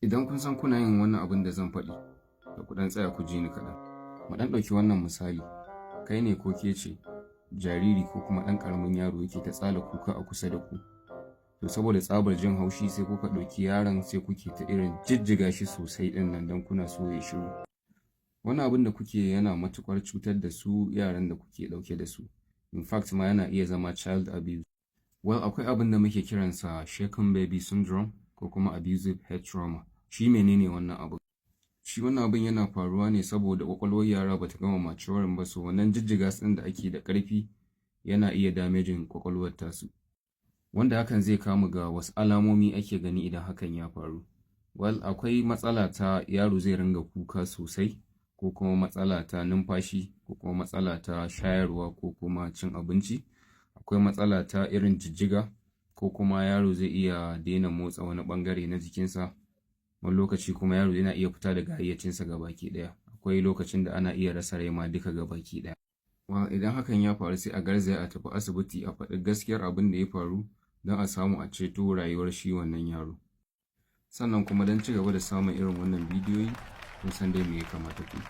Idan kun san kuna yin wannan abin da zan faɗi, da ku ɗan tsaya ku ji ni kaɗan. Mu ɗan ɗauki wannan misali, kai ne ko ke ce jariri ko kuma ɗan ƙaramin yaro yake ta tsala kuka a kusa da ku. To, saboda tsabar jin haushi, sai kuka ɗauki yaron, sai kuke ta irin jijjiga shi sosai ɗin nan don kuna so ya shiru. Wannan abin da kuke yana matuƙar cutar da su yaran da kuke ɗauke da su. In fact ma, yana iya zama child abuse. Well, akwai abin da muke kiransa shaken baby syndrome ko kuma abusive head trauma. Shi menene wannan abin? Shi wannan abin yana faruwa ne saboda ƙwaƙwalwar yara bata gama maturing ba, so wannan jijjiga su ɗin da ake da ƙarfi yana iya damaging ƙwaƙwalwar tasu. Wanda hakan zai kamu ga wasu alamomi ake gani idan hakan ya faru. Well, akwai matsala ta yaro zai ringa kuka sosai, ko kuma matsala ta numfashi, ko kuma matsala ta shayarwa, ko kuma cin abinci. Akwai matsala ta irin jijjiga, ko kuma yaro zai iya daina motsa wani ɓangare na jikinsa. Wani lokaci kuma yaro yana iya fita daga hayyacinsa gabaki ɗaya. Akwai lokacin da ana iya rasa rai ma duka gabaki ɗaya. Well, idan hakan ya faru, sai a garzaya a tafi asibiti a faɗi gaskiyar abin da ya faru don a samu a ceto rayuwar shi wannan yaro. Sannan kuma don ci gaba da samun irin wannan bidiyoyi, kun san dai me ya kamata ku yi.